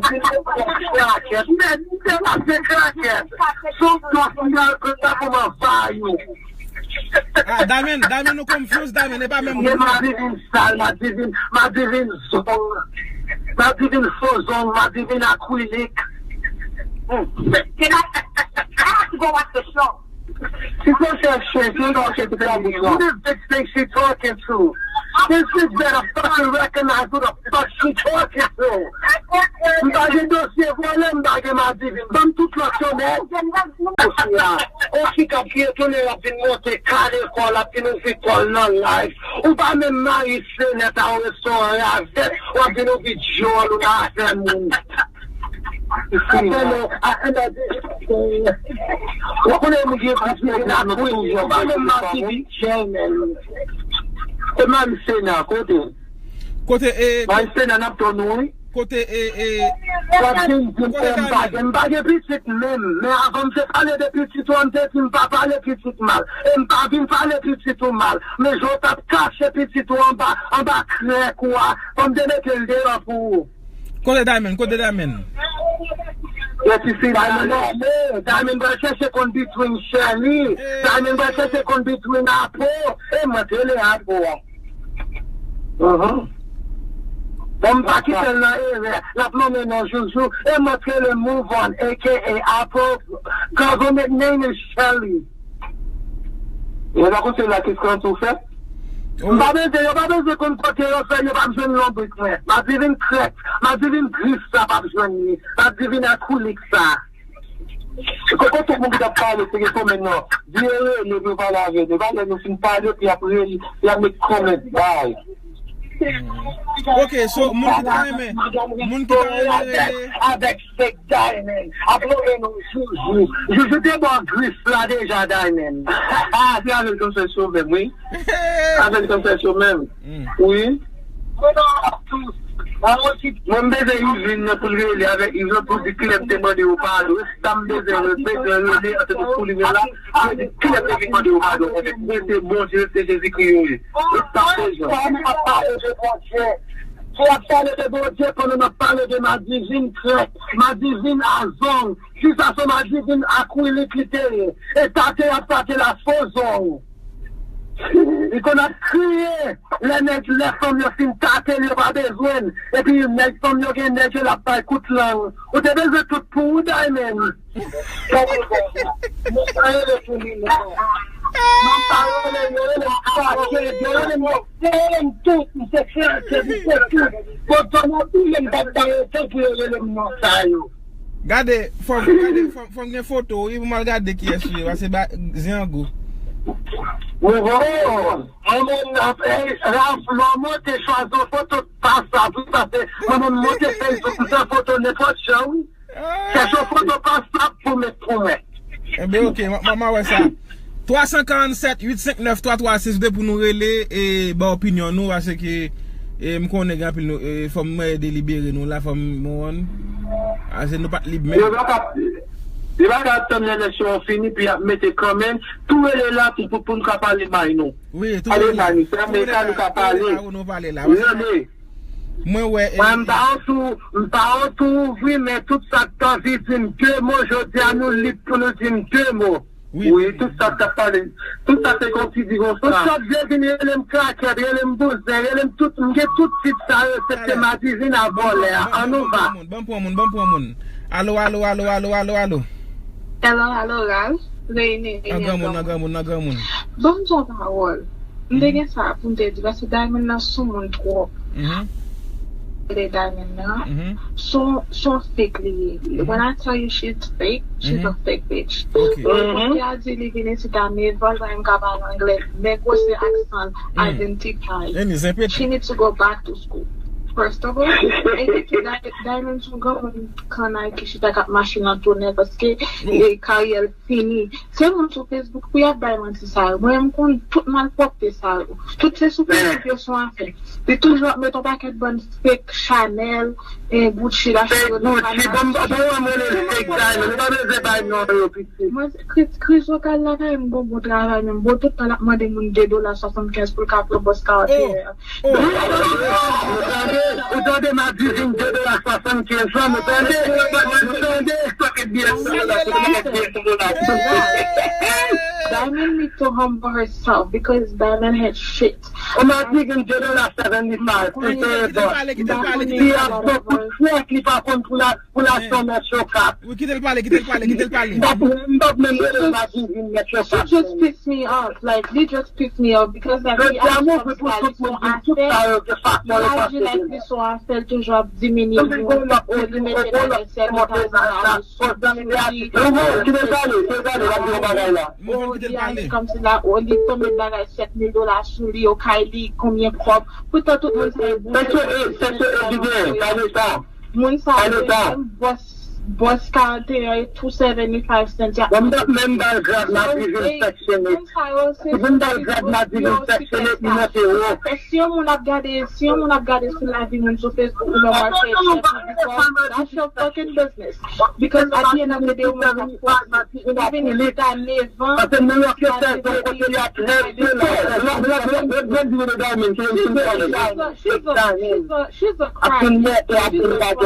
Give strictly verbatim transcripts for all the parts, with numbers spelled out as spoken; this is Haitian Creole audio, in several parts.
Krakèt, men se pa se krakèt. Son kòs mwen kòm sa pou mwen va yo. Ah, Diamond, Diamond, nou konfyans, Diamond, e pa menm moun. Madivin sal, madivin, madivin zong, madivin fo zong, madivin akrilik. Hmm. Can I, I have to go watch the show. She said that shit. She don't get the Who this bitch think she talking to? This bitch better fucking recognize who the fuck she talking to. M pa gen dosye vòlè, m pa gen madivin. Ban m tout lòt yo, men. Osi a, osi k ap kriye tounen, l ap vin monte kale kò l, l ap vin ouvri kò l nan live. Ou pa menm mari senè ta ou restoran ravèt, w ap vin ouvri djòl ou nan afè moun. Afè nou, afè nou, ou konnen moun ki evanjelik la, nou toujou pa menm mari senè, men. E mari senè, kote? Kote, e, Mari senè, n ap tann ou, wi. Kote, e, e, w ap vin di m, kote, m pa gen, m pa gen pitit menm. Men avan m te pale de pitit ou an, m te di m pa pale pitit mal. E m pa vin pale pitit ou mal. Men jan w t ap kache pitit ou anba, anba krèk ou a, fò m te mete l deyò pou ou. Kote Diamond? Kote Diamond? Lè ti fi Diamond ale, Diamond pral chèche konn between Sherly. Diamond pral chèche konn between Apo. E mwen te rele Apo a. Mhm. Bon, m pa kite l nan erè. L ap nonmen non Joujou. E mwen te rele Move On, A K A Apo. Government name is Sherly. Yo pa konn se la ki skansi ou fè? M pa bezwen, yo pa bezwen konn kote yo fè, yo p ap jwenn lonbrik mwen. Madivin krèk, madivin gris sa p ap jwenn li. Madivin akrilik sa. Koko tout moun ki t ap pale sou rezo men non. Di yo rele pou yo pale avè nou. Valè nou fin pale, pi ap rele, pi ap met comment bay. Ok, so, moun ki ta renmen, moun ki ta renmen rele. Avèk fake Diamond. Ap nonmen non Joujou. Joujou te bò gris la deja, Diamond. Se avèk Jean Sèso menm, wi. Avèk Jean Sèso menm. Wi. Mwen, m bezwen Yveline nan pou l rele avèk Yveline pou l di kilè m te mande yo padon. E sa m bezwen, m bezwen rele antre nou pou li la. Mwen di kilè m te vin mande yo padon. Mwen se Bondye, se Jezikri yo ye. E sa m bezwen. Pandan n ap pale de Bondye, si w ap pale de Bondye, pandan n ap pale de madivin krèk, madivin azong, kisa se madivin akrilik li te ye? E tate y ap tate la fo zong. Li konn ap kriye lè nèg, lè fanm yo fin tate l, yo pa bezwen l. Epi nèg fanm yo gen nèg yo l ap bay kout lang. Ou te bezwen tout pou ou, Diamond. Sa te bon. Mwen pa rele pou li non. Mwen pa rele, yo rele m krakèt, yo rele m, yo rele m tout, m se krakèt, m se tout. Bon, pandan tou, yo m pa t bay otan pou yo rele m non sa yo. Gade, fò, gade, fò, fò m gen foto, wi, pou m al gade kiyès li ye, paske ba, zen an gou. Mwen, mwen, mwen, Ralph, lè w monte chwazi yon foto pa sa, wi, paske mwen menm monte Facebook, m fè foto nenpòt jan, wi. Chèche yon foto pa sa pou met pou mwen. Enben, ok, m a, m a, m a wè sa. Twa san karannsèt uit senk nèf twa twa sis, de pou nou rele e ba opinyon nou, paske, e, m konnen gen anpil nou, e, fò m ede libere nou la, fò m, mwen wonn. Ase nou pa t lib menm. Yo pa ka, yo pa ka tann lè eleksyon an fini, pou y ap mete kanmenm, tou rele la pou, pou, pou nou ka pale may nou. Wi, tou rele. Pale may nou, se Amerika nou ka pale. Tou rele la, tou rele la, wi, nou pale la. Rele. Mwen wè, e, mwen, m pa yon tou, m pa yon tou ouvri, men tout sa k t anvi di m de mo, jodi a nou lib pou nou di m de mo. Wi, wi, tout sa k ap pale, tout sa se konsi di konsa. Tout sa vle vin rele m krakèt, rele m bouzen, rele m tout, m gen tout tit sa yo, eksepte madivin a vòlè a. Ann nou va. Ban m pran moun, ban m pran moun. Alo, alo, alo, alo, alo, alo. Hello, alo, Ralph. Reyini, nan granmoun, nan granmoun, nan granmoun. Ban m di yon pawòl. M te gen sa pou m te di, paske Diamond nan sou moun twòp. Mhm. De Diamond nan. Mhm. Son, son fake li ye. Mhm. When I tell you she's fake, she's a fake bitch. Ok. Bon, kote a di li vin isit a, me vòlè m ka pale anglè, men gwosè aksan l identify. She needs to go back to school. First of all, e ki Di-, Diamond son granmoun kannay ki chita k ap mache nan tonè, paske, e, karyè l fini. Se moun sou Facebook pou y ap bay manti sa yo. Mwen menm m konn tout malpwòpte sa yo. Tout se sou Facebook yo son afè. Li toujou ap met yon pakèt bann fake Chanel, e, Gucci, la fake Gucci. Bon, bon, bon, mwen rele l fake Diamond. Ou pa bezwen bay non yo, pitit. Mwen, Kri-, Krizokal la, kay m gon bon travay menm. Bon, tout tan l ap mande moun de dola swasannkenz pou l ka pran bòs karanteyen an. Oh. Ou tande, Madivin, de dola swasannkenz lan, nou tande, nou tande, pakèt biyè san dola, pakèt biyè san dola. Diamond need to humble herself because Diamond had shit. Ou Madivin, de dola seventy five, se se bòs. Li ap fè kout frèt, li pa konn pou la, pou la son mèt yo kap. Wi, kite l pale, kite l pale, kite l pale. M p ap, m p ap menm rele Madivin mèt yo kap. She just pissed me off. Like, li just piss me off because, like, li aji kòmsi l se yon afè, li aji like li se yon afè, l toujou ap diminye moun, o, li mete bagay seven thousand dollars sou li, o, li aji kòmsi la, o, li tanmen bagay sèt mil dola sou li, o, kay li, konbyen kòb, poutan tout moun sa yo bouche. Moun sa yo menm bòs, bòs karannteyen e two seventy five cent y ap mande. Bon, m t ap menm ba l grad Madivin Section eight. Moun sa yo se moun ba l grad Madivin Section eight, li monte wo. Si yon moun ap gade, si yon moun ap gade sou lavi moun sou Facebook, ou menm w ap fè chèf ou, because that's your fucking business. Because at the end of the day, ou menm w ap fòse. Even if li ta nevan, li ta depi. She's a, she's a, she's a, she's a crack. She's a crack.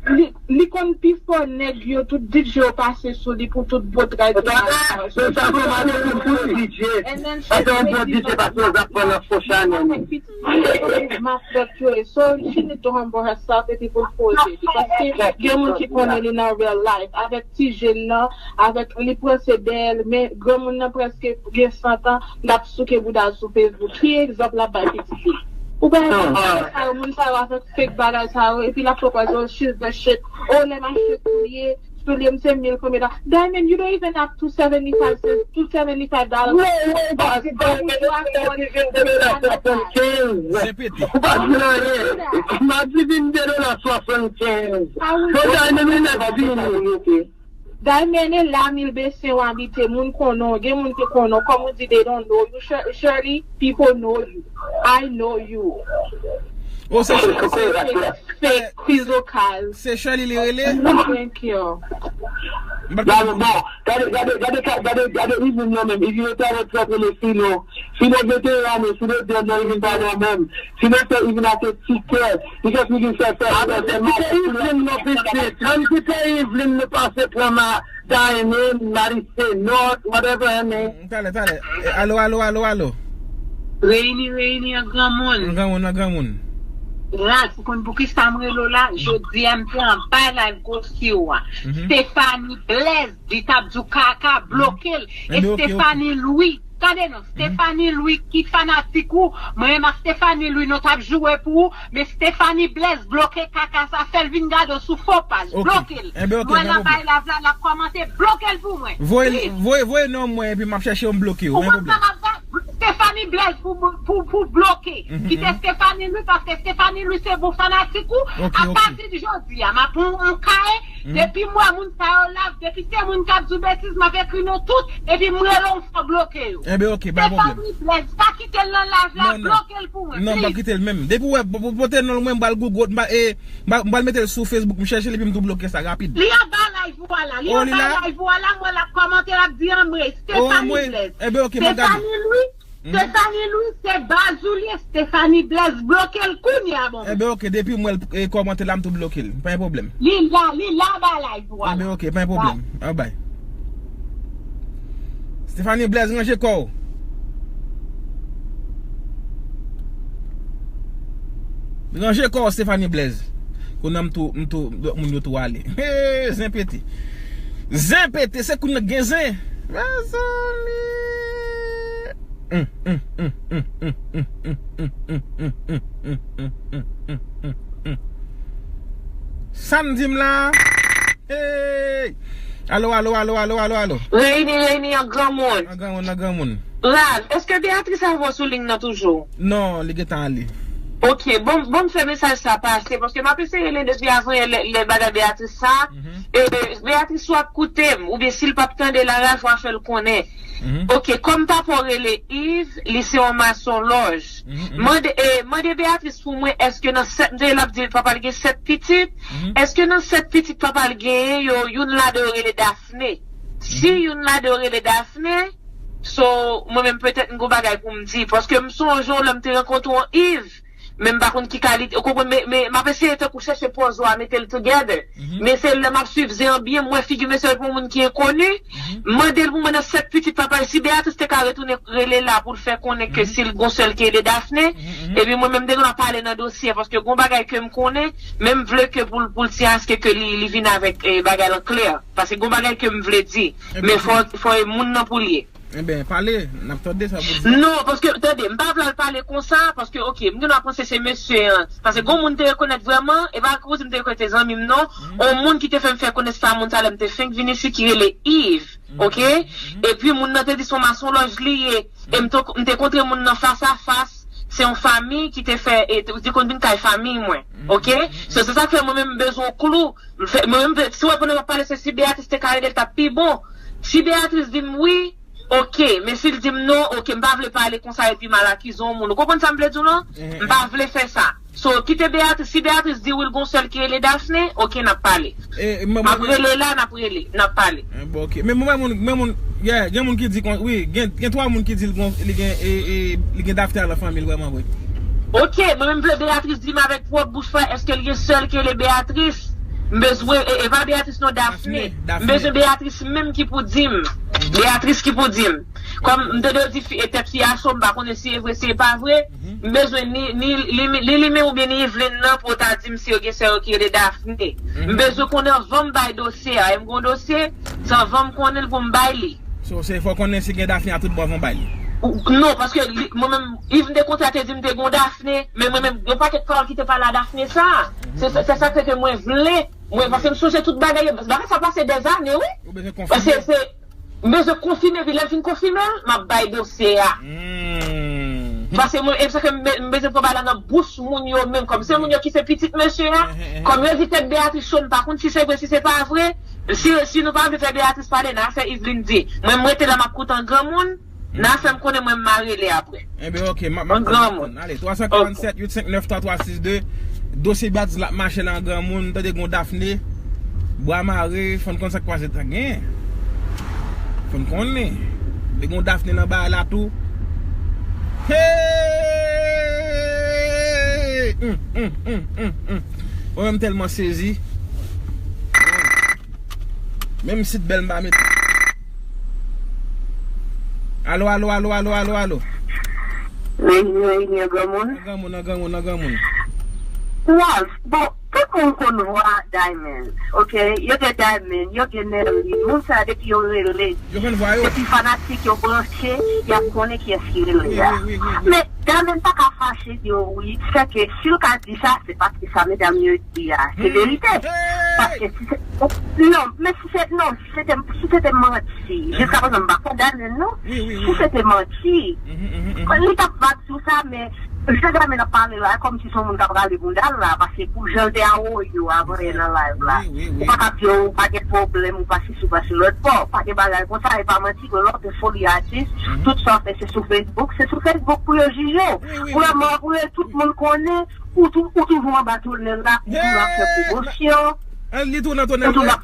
Li, li konn pi fò nèg yo, tout D J yo pase sou li pou tout bòt ray. And then she make these motherfuckers, motherfuckers, motherfuckers, motherfuckers, so she need to humble herself epi pou l poze li. Paske gen moun ki konnen li nan real life. Avèk ti jèn nan, avèk li pran se dèyè l, men granmoun nan prèske gen san tan, l ap souke bouda l sou Facebook. Ki egzanp l ap bay pitit li? Ou pa egzanp, moun sa yo, moun sa yo avèk fake bagay sa yo, epi l ap fè w kwè, oh, she's the shit. Oh, lè m achte soulye, soulye m se mil konbyen dola. Diamond, you don't even have two seventy-five cents, two seventy-five dollars. Ou pa di anyen. Madivin de dola swasannkenz. Bon, Diamond, li nèk fini. Diamond, e la mil besen w abite, moun konnen w, gen moun ki konnen w, kòm ou di, they don't know you, Shir-, Shirley, people know you, I know you. Oh, se Shirley, se fake, fake, Krizokal. Se Shirley li rele? Thank you. Gade, bon, gade, gade, gade, gade, gade Yveline nan menm. Yveline te avèk trant ane, Filo. Filo venteyen ane, Filo di non, Yveline pa bon menm. Filo se Yveline ate ti kè. Li fè Filo fè fè. Ann kite Yveline non, pitit. Ann kite Yveline, nou pase pran ma, Diamond, Marie Senot, whatever her name. Talè, talè. Eh, alo, alo, alo, alo. Reyini, reyini an granmoun. An granmoun, an granmoun. Rad, ou konn poukisa m rele w la? Jodi a, m te anba live gwosye w a. Stephanie Blaise, li t ap di w kaka, bloke l. E Stephanie Louis, tande non, Stephanie Louis ki fanatik ou, mwen menm ak Stephanie Louis, nou t ap joure pou ou, men Stephanie Blaise bloke kaka sa, fè l vin gade w sou fo paj, bloke l. Mwen nan bay live la, l ap kòmante, bloke l pou mwen. Voye, voye, voye non mwen, epi m ap chèche w, m bloke w, pa gen pwoblèm. Stephanie Blaise pou, pou, pou bloke. Kite Stephanie Louis, paske Stephanie Louis se bon fanatik ou. Apati de jodi a, m ap pran yon kay, depi m wè moun sa yo la, depi se moun k ap di w betiz, m ap ekri non tout, epi m rele w, fò bloke yo. Enben, ok, pa gen pwoblèm. Stephanie Blaise, pa kite l nan live la, bloke l pou mwen, please. Non, m p ap kite l menm. Depi w wè, pote non l mwen, m pral Google, m pral, e, m pral, m pral mete l sou Facebook, m chèche l, epi m tou bloke sa rapid. Li anba live ou a la, li anba live ou a la, m wè l ap kòmante, l ap di anmwey, Stephanie Blaise. Enben, ok, m ap gade. Stephanie Louis, Stephanie Louis, se baz ou li ye, Stephanie Blaise, bloke l kounye a, bon. Enben, ok, depi m wè l, e, kòmante la, m tou bloke l. Pa gen pwoblèm. Li la, li la, ba live ou a la. Enben, ok, pa gen pwoblèm. Bye. An bay. Stephanie Blaise, ranje kò w. Ranje kò w, Stephanie Blaise. Kounye a m tou, m tou, lòt moun yo tou ale. Hey, zen pete. Zen pete, se kounye a gen zen. Mezanmi. Sa n di m la? Hey! Alo, alo, alo, alo, alo, alo. Reyini, reyini an granmoun. An granmoun, an granmoun. Rad, èske Beatrice avè w sou liy nan toujou? Non, li gentan ale. Ok, bon, bon, m fè mesaj sa pase, paske m ap eseye rele depi avan yè lè, lè bagay Beatrice sa. E, Beatrice, w ap koute m, oubyen si l p ap tande la, Raj, w a fè l konnen. Ok, kòm papa w rele Yves, li se yon masonlòj. Mande, e, mande Beatrice pou mwen, èske nan sèt, m tande l ap di papa l gen sèt pitit, èske nan sèt pitit papa l genyen yo, youn ladan yo rele Daphné? Si youn ladan yo rele Daphné, So, mwen menm petèt m gon bagay pou m di. Paske m sonje yon lè m te rankontre yon Yves, men m pa konn ki kalite. Ou konprann, men, men m ap eseye tankou chèche pòz ou a, mete l together. Men se lè m ap swiv zen an byen, m wè figi mesye pou yon moun ki enkoni. M mande l pou mwen nan sèt pitit papa l, si Beatrice te ka retounen rele la pou l fè konnen ke si l gon sè l ki rele Daphné, epi mwen menm m te gen dwa pale nan dosye a, paske gon bagay ke m konnen, men m vle ke pou l, pou l ti aske ke li, li vin avèk eh, bagay lan klè. Paske gon bagay ke m vle di, men fò, fò e moun nan pou l ye. Enben, pale, n ap tande sa pou di. Non, paske, tande, m pa vle al pale konsa, paske, oke, m gen dwa panse se mesye an. Paske gon moun te rekonèt vrèman, e pa koze m te rekonèt se zanmi m non, on moun ki te fè m fè konesans a moun sa lè m te fenk vin isi ki rele Yves, oke? Epi moun nan te di se on masonlòj li ye, e m te, m te kontre moun nan fas a fas, se yon fanmi ki te fè, e te, te konn vin kay fanmi mwen, oke? So, se sa k fè mwen menm m bezwen klou, m fè, mwen menm, si w wè pandan m ap pale se si Beatrice te ka rele l t ap pi bon, si Beatrice di m wi, oke, men si l di m non, oke, m pa vle pale konsa epi m al akize yon moun. Ou konprann sa m vle di w lan? M pa vle fè sa. So, kite Beatrice, si Beatrice di wi l gon sè l ki rele Daphné, oke, n ap pale. M ap rele la, n ap rele, n ap pale. Bon, oke. Men mwen, moun, men moun, yeah, gen moun ki di kon, wi, gen, gen twa moun ki di l gon, li gen, e, e, li gen Daphné lan fanmi l vrèman vre. Oke, mwen menm vle Beatrice di m avèk pwòp bouch pa èske l gen sè l ki rele Beatrice. M bezwen, e, e pa Beatrice non, Daphné. M bezwen Beatrice menm ki pou di m. Beatrice ki pou di m. Kòm m tande yo di fi, e tèt fi a cho, m pa konnen si e vre, si e pa vre. M bezwen ni, ni, ni, ni Lime oubyen ni Yveline nan pou yo ta di m si yo gen sè yo ki rele Daphné. M bezwen konnen anvan m bay dosye a. E m gen yon dosye, se anvan m konnen l pou m bay li. So, se fò konnen si gen Daphné a tout bon anvan w bay li. Non, paske li, mwen menm, Yves m te kontre a te di m te gen yon Daphné, men mwen menm, yon pakèt pawòl ki te pale a Daphné sa. Se, se, se sa k fè ke mwen vle, mwen, paske m sonje tout bagay yo, bagay sa pase dèzane, wi. Ou bezwen konfime. Se, se, m bezwen konfime, epi lè l fin konfime l, m ap bay dosye a. Paske mwen, e sa ke m be-, m bezwen pran bagay la nan bouch moun yo menm, kòm se moun yo ki se pitit mesye a, kòm yo di tèt Beatrice cho, m pa konn si se vre, si se pa vre, si, si nou pa vle fè Beatrice pale, n a fè Yveline di. Mwen, m rete la, m ap koute an granmoun, n a fè m konnen mwen, m a rele apre. Enben, oke, m ap, m ap tann. Ale, twa san karannsèt, uit senk nèf, twa twa sis de. Dosye Beatrice la ap mache la an granmoun, tande gon Daphné. Bwa mare, fò n konn sa k pase ta gen. Fò n konnen. Te gon Daphné nan bagay la tou. Hey! Hum, hum, hum, hum, hum. Mwen menm tèlman sezi. Menm sit bèl m pa mete. Alo, alo, alo, alo, alo, alo. Reyinyon, Reyinyon, granmoun. Nan granmoun, nan granmoun, nan granmoun. Waz, bon, tout moun konn vwa Diamond, oke? Yo gen Diamond, yo gen Nerline. Moun sa depi yo rele, yo konn vwa yo. Depi fanatik yo branche, y ap konnen kiyès ki rele a. Wi, wi, wi, wi. Men Diamond pa ka fache di yo wi. Sèke si l ka di sa, se paske sa medam yo di a, se verite. Paske si se, non, men si se, non, si se te, si se te manti, jiska prezan m pa kondane l non. Si se te manti, li t ap bat sou sa, men jan Diamond ap pale la, kòmsi se yon moun k ap rale bounda l la, paske pou jan l te awoye yo avan yè nan live la, ou pa ka di yo ou pa gen pwoblèm, ou pa sesi, ou pa se lòt bò, pa gen bagay konsa, e pa manti, lòt foli atis, tout sa w fè se sou Facebook, se sou Facebook pou yo jije w. Vrèman vre, tout moun konnen, ou tou, ou toujou anba tonèl la, ou toujou ap fè pwomosyon. Li tou nan tonèl la?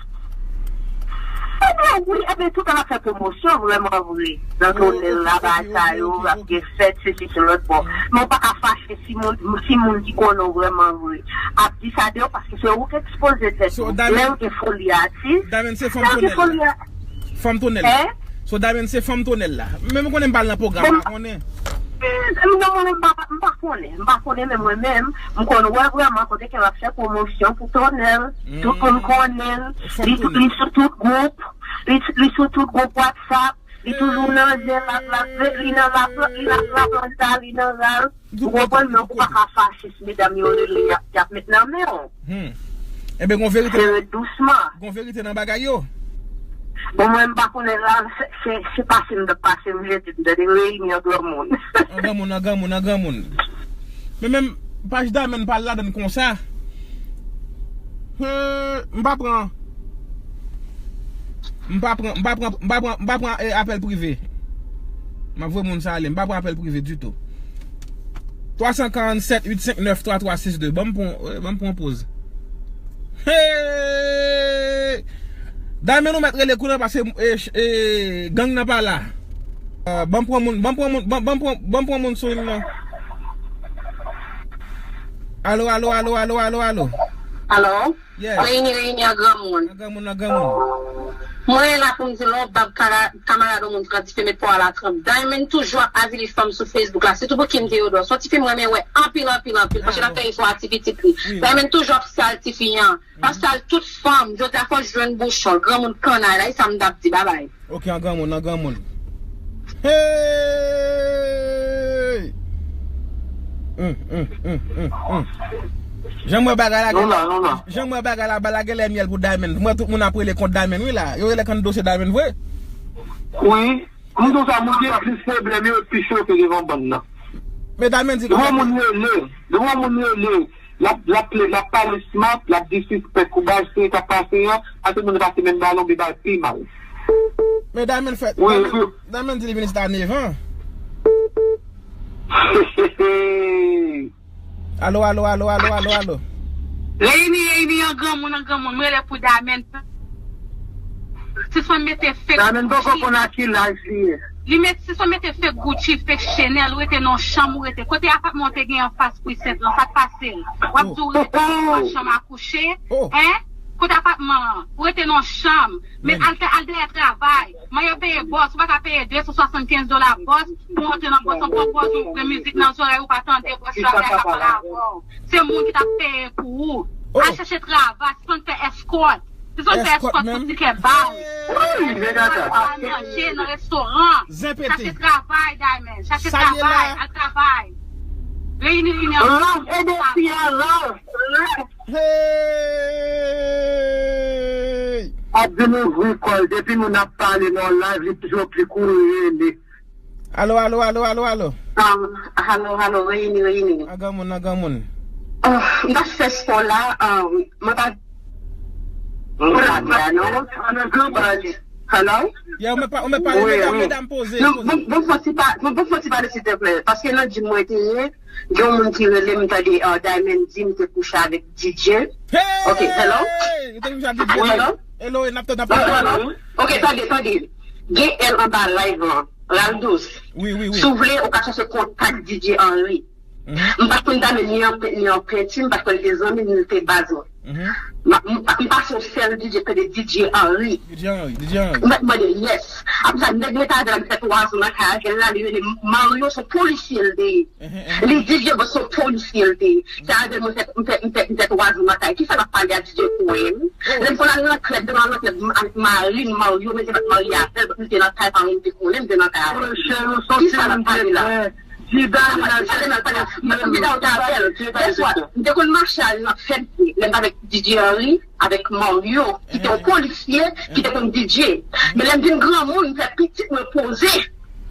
Ebyen wi, ebyen tout an ap fè pwomosyon, vrèman vre. Nan tonèl la, bagay sa yo, ap gen fèt, sesi, se lòt bò. Men w pa ka fache si moun, si moun ki konnen w vrèman vre ap di sa de w, paske se ou k ekspoze tèt ou. Lè w gen foli atis, lè w gen foli a- Fanm tonèl la. So, Diamond se fanm tonèl la. Men m konnen m pa al nan pwogram, m pa konnen. Non, mwen menm, m pa, m pa konnen. M pa konnen, men mwen menm, m konn wè vrèman kote ke l ap fè pwomosyon pou tonèl. Tout moun konnen l. Li, li sou tout gwoup. Li, li sou tout gwoup WhatsApp. Li toujou nan zen, l ap, l ap, li nan la, li nan la planta, li nan ral. Ou konprann, men ou pa ka fache si medam yo rele, y ap, y ap met nan men w. Enben, gon verite. Se ret dousman. Gon verite nan bagay yo. Bon, mwen, m pa konnen la, se, se, se pase m t ap pase, m jete m tande reyinyon granmoun. An granmoun, an granmoun, an granmoun. Men menm paj Diamond pa al ladann konsa. He, m pa pran. M pa pran, m pa pran, m pa pran, m pa pran, eh, apèl prive. M ap voye moun sa ale, m pa pran apèl prive ditou. Twa san karannsèt, uit senk nèf, twa twa sis de. Ban m pran, eh, ban m pran poz. Hey! Diamond, ou mèt rele kounye a paske, eh, eh, gang nan pa la. Ah, ban m pran moun, ban m pran moun, ban, ban m pran, ban m pran moun sou liy nan. Alo, alo, alo, alo, alo, alo. Alo? Yes. Reyini, reyini an granmoun. An granmoun, an granmoun. Mwen la pou m di lè w bab kara-, kamarad yon moun pran tifi met pwa la tranp. Diamond toujou ap avili fanm sou Facebook la. Sitou pou Kim Theodore. Se yon tifi m renmen wè anpil, anpil, anpil. Paske l ap fè efò a ti pitit li. Diamond toujou ap sal tifi an. L ap sal tout fanm. Jodi a fò l jwenn bouchon l. Granmoun kannay la. E sa m t ap di. Babay. Ok, an granmoun, an granmoun. Hey! Hum, hum, hum, hum, hum. Jan m wè bagay la gen, jan m wè bagay la, bagay la genlè myèl pou Diamond. M wè tout moun ap rele kont Diamond, wi la. Yo rele kont dosye Diamond, vre? Wi. M di w sa, moun gen plis pwoblèm, yo pi chofe devan bann nan. Men Diamond di devan moun rele, devan moun rele. L ap, l ap, l ap pale smart, l ap disrespect ou baz, se sa k pase an, pase moun pase menm balon, men bay pi mal. Men Diamond fè, wi, Diamond, wi. Diamond di li vin jis a nèf an. Alo, alo, alo, alo, alo, alo. Reyini, reyini, an granmoun, an granmoun, mwen rele pou Diamond. Sispann mete fake Diamond poko Gucci. Konn a ki laj li ye. Li met, sispann mete fake Gucci, fake Chanel, ou rete nan chanm, ou rete. Kote apatman ou te gen anfas Prisent lan, sa k pase l? W ap di w rete nan chanm a kouche, en? Kote apatman an? Ou rete nan chanm. Men al, al dèyè travay. Mwen yo peye bòs, ou pa ka peye de san swasannkenz dola bòs, pou w antre nan bòs an pran pòz, ou ouvri mizik nan zòrèy, ou pa tande bòs yo ap pale avè w. Se moun ki t ap peye pou ou. Al chèche travay, sispann fè escort. Sispann fè escort pou ti kè ba w. Al manje nan restoran. Chache travay, Diamond. Chache travay, al travay. Reyini, reyini an. Love edifyan, love. Hey! Ap vin ouvri kò l. Depi moun ap pale nan live, li toujou pli kouri rele. Alo, alo, alo, alo, alo. Um, alo, alo, reyini, reyini. Nan granmoun, nan granmoun. Oh, m pa fè spò la, um, mwen pa. Mwen pa, non. Hello? Yeah, ou mèt pa, ou mèt pale, medam, medam, poze, poze. Non, bon, bon, fò ti pa, bon, bon, fò ti pale, silvouplè. Paske nan gym mwen te ye, gen yon moun ki rele m, tande, uh, Diamond di m te kouche avèk D J. Hey! Ok, hello? Ou te kouche avèk D J? Wi, hello? Hello, n ap tande, n ap tande. Hello? Ok, tande, tande. Gen L anba live lan. Raldous. Wi, wi, wi. Si w vle, ou ka chèche kontak D J Henry. M pa t konn Diamond ni an pe-, ni an penti, m pa t konn li te zanmi m, ni li te baz mwen. M pa, m pa, m pase yon sèl D J k tande D J Henry. D J Henry, D J Henry. M pa t mande, yes. Apre sa, nèg mete avè l, m fè twa zon nan kay avè l la, li rele Mario, se yon polisye l te ye. Li D J, bon, se yon polisye l te ye. Se avè l mwen fè, m fè, m fè, m fè twa zon nan kay. Kisa l ap pale a D J pou mwen? Lè m konn al nan klèb, demen al nan klèb, m, ak mari m, Mario, men se pa t marye avè l, m te nan kay, pa m te konnen, m te nan kay avè l. Kisa l ap pale la? Mwen te konn mache al nan fèt, lè m t avèk D J Henry, avèk Mario, ki te yon polisye, ki te konn D J. Men lè m vin granmoun, m fè pitit mwen poze.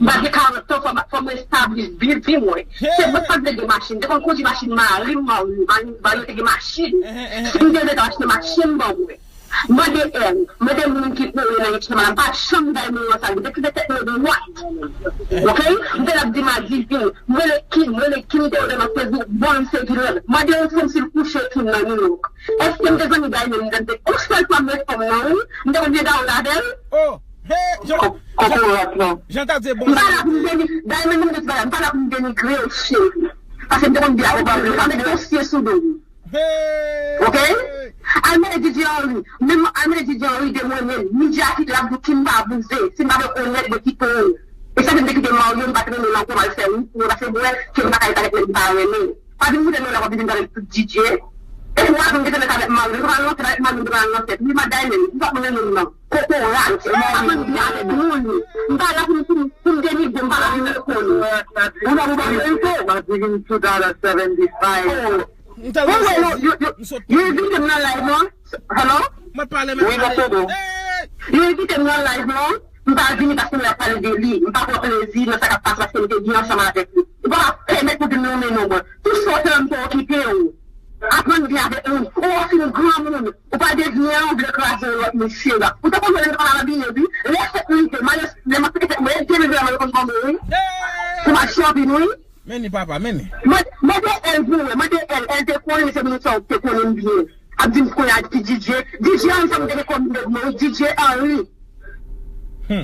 M pa gen karant an, fò m, fò m establi vi, vi mwen. Se mwen ki pa t vle gen machin. M te konn kondui machin mari m, Mario. Mario, Mario te gen machin. Si m te vle, t ap achte machin ban mwen. Mande èl, mande moun ki kore nan yon chanm la, m pa janm bay moun nan sa, li te kite tèt mwen dwat. Ok? M te la ap di m a Divin, m rele Kim, m rele Kim te nan Facebook, bon, m se Kim. Mande yon fanm si l kouche Kim nan New York. Èske m te zanmi Diamond, m te yon sèl fwa m wè fanm nan, wi, m te konn vye dawòl avè l. Oh, hey, Jan, Jan, Jan t ap di bon. M pa la pou m deni-, Diamond, m te di bagay, m pa la pou m denigre w, cheri. Paske m te konn di avè Diamond, m pa met dosye sou do m. Ok? Al mele D J Henry. Menm al mele D J Henry de mwen menm. Midya ki la di Kim pa bouze. Si m pa fè onèt, mwen kite w. E sa fè m te kite Mario, m pa t renmen l ankò, m al fè wout pou mwen, paske m wè ke m pa ka ret avèk nèg m pa renmen. Pa vin moute non la, w ap vin avèk tout D J. E pou w ap vin mete nèg avèk Mario, m pa al nan tèt avèk Mario, m pa al nan tèt. Wi, madanm, m pa renmen non nan. Kokorat. M pa konn byen avèk moun. M pa la pou m, pou m, pou m denigre, m pa la pou m reponn. Ou nan, ou pa verite. M te wè yo, yo, yo, yo envite m nan live lan. Hello? Mwen pale, mwen pale. Wi, mwen tande w. Yo envite m nan live lan. M pa vini paske m ap pale de li. M pa pran plezi nan sa k ap pase paske m te byen ansanm avèk li. Ou pa ka pèmèt pou di m nonmen non mwen. Tout sa w fè m pa okipe w. Aprann byen avèk moun. Ou fin granmoun. Ou pa devyen an, ou vle kraze yon lòt mesye la. Ou te konn wè lè m t ap al abine, wi. Lè fèt mwen rive, m ale, lè m ap fete fèt mwen, te rive la, mwen konn kòman, wi. Pou m al shopping, wi. Men ni papa, men ni. Mwen, mwen te èl pou mwen, mwen te èl, èl te konnen se moun sa ou te konnen m byen. Ap di m konnen ak ki D J. D J Henry sa m te gen kòm nèg mwen, D J Henry. Hmm.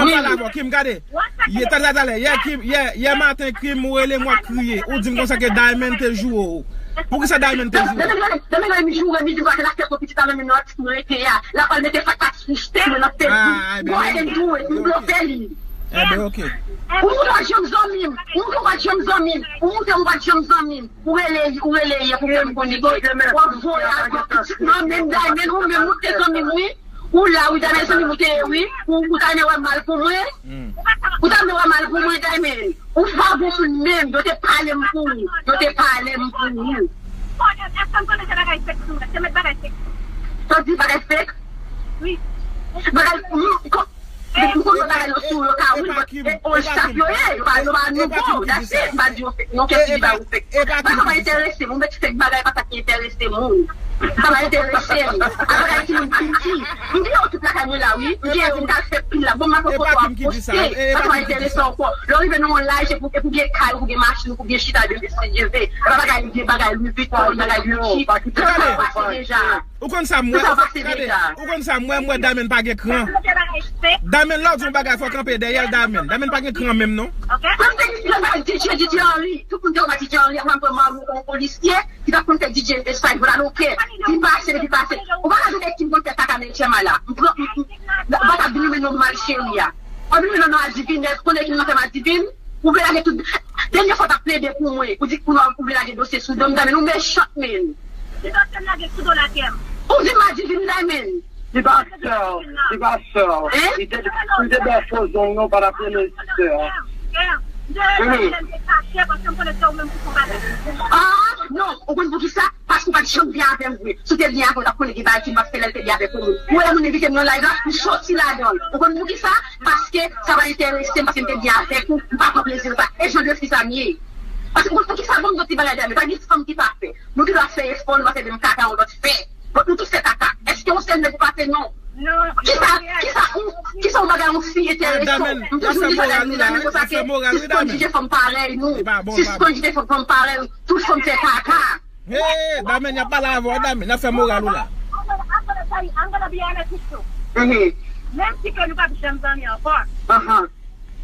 ban m pale avè w, Kim, gade. Yè, talè, talè, yè, Kim, yè, yè maten, Kim, ou rele m, w ap kriye. Ou di m konsa ke Diamond te joure w. Poukisa Diamond te joure w? Demen, demen, demen, mi joure, mi di w, se la fè pitit la, men non, ti mwen rete a. La pral mete fatra sou tè mwen nan Facebook. Go ahead and do it, m bloke li. Enben, ok. Ou moute w pa t janm zanmi m. Ou moute w pa t janm zanmi m. Ou moute w pa t janm zanmi m. Ou rele, ou rele yè pou fè m konnen ke w ap voye avè pitit mwen, menm Diamond, ou menm ou te zanmi m, wi. Ou la, wi, Diamond, zanmi m ou te ye, wi. Ou, ou ta renmen wè mal pou mwen. Ou ta renmen wè mal pou mwen, Diamond. Ou pa bon moun menm, yo te pale m pou ou. Yo te pale m pou ou. Sa w di bagay fake? Bagay, m, kò- Depi m konn bagay yo sou yo ka wi, but e old staff yo ye, yo pa, yo pa nouvo, that's it, m pa di yo fake, non, kèk ti bagay yo fake. Bagay sa pa enterese m, ou mèt fake bagay pa sa ki enterese moun. Sa pa enterese m. A bagay timoun piti. M gen yo tout lakay mwen la, wi. M gen yo, m ka fè pil la. Bon, m ap fè foto a poste. Sa pa enterese ankò. Lè w rive nan yon laj, e pou, e pou gen kay, ou pou gen machin, ou pou gen chita de Mesye Dye ve. E pa bagay, gen bagay Louis Vuitton, bagay Gucci. Sa pase deja. Ou konn sa m wè, ou konn sa m wè, m wè Diamond pa gen kran. Diamond, lè w di yon bagay, fò w kanpe dèyè l, Diamond. Diamond pa gen kran menm, non. Tout moun te di, yo pa di DJ, DJ Henry. Tout moun te di DJ Henry, avan m pran Mario, yon polisye, ki t ap konn fè DJ Side, vwala, ok. Li pase, li pase. Ou pa ka di ki m konn fè kaka nan H M I la. M pran, m, m, m pa ka vin nan mal cheri a. Anpil moun nan adivinè, konnen ki nan fè m adivin. Ou vle lage tout. Dènye fwa w t ap plede pou mwen. Ou di ou, ou vle lage dosye sou do m, Diamond, ou mechan, men. Ki dosye m lage sou do lakè m? Ou di m adivin, Diamond. Li pa sè w, li pa sè w. Hein? Li te, li te bay fo zong, non, pa t ap rele sè w. Wi. Ah, non, ou konn poukisa? Paske ou pa t janm byen avè m vre. Si w te byen avè m, ou t ap konnen gen bagay ki m ap fè lè l te byen avèk ou. Ou wè lè moun envite m nan live la, m soti ladan l. Ou konn poukisa? Paske sa pa enterese m, paske m te byen avèk ou, m pa pran plezi nan sa. E jan de fi sa m ye. Paske ou konn poukisa? Bon, m di w ti bagay, Diamond, pa gen fanm ki pafè. Nou tout ap fè efò, nou pa fè menm kaka yon lòt fè. Bon, nou tout fè kaka. Èske yon sèl nèg pafè? Non. Kisa, kisa ou, kisa yon bagay yon fi enterese w? M toujou di bagay, mezanmi, konsa ke sispann jije fanm parèy nou. Sispann jije fanm, fanm parèy nou. Tout fanm fè kaka. Hey, Diamond, y ap pale avè w, Diamond, y ap fè moral ou la. I'm gonna, I'm gonna tell you, I'm gonna be honest with you. Mhm. Menm si ke nou p ap janm zanmi ankò,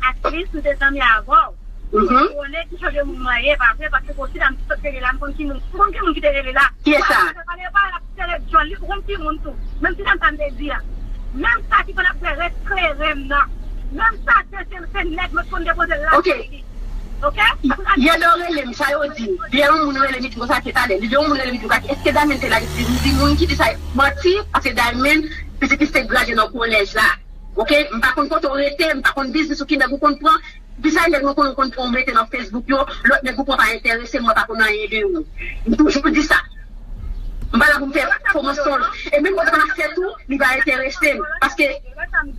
at least nou te zanmi avè w. Mhm. Ou konnen ki jan de moun mwen ye, pa vre, paske konsidan m sot rele la, m konn ki moun, m konn ki moun ki te rele la. Ki e sa? Pale, pale, pale, pale, John, li konn ki moun tou. Menm si se sa m te di a. Menm sa ki konn ap fè ret klere m nan. Menm sa se, se, se nèg mwen konn depoze l la. Ok. Ok? Yè lè w rele m, sa yo di m. Yè yon moun rele m, li di m konsa ke talè. Li di yon moun rele m, li di m konsa ke, èske Diamond te la? Li di, li di moun ki di sa manti, paske Diamond, pitit li se gradye nan kolèj la. Ok? M pa konn kote w rete, m pa konn biznis ou ki nèg ou konn pran. Biznis nèg mwen konn, konn pran w mete nan Facebook yo, lòt nèg ou pran pa enterese m, mwen pa konn anyen de ou. M toujou di sa. M pa la pou m fè fo mansonj. E menm lè w ta fè tou, li pa enterese m. Paske,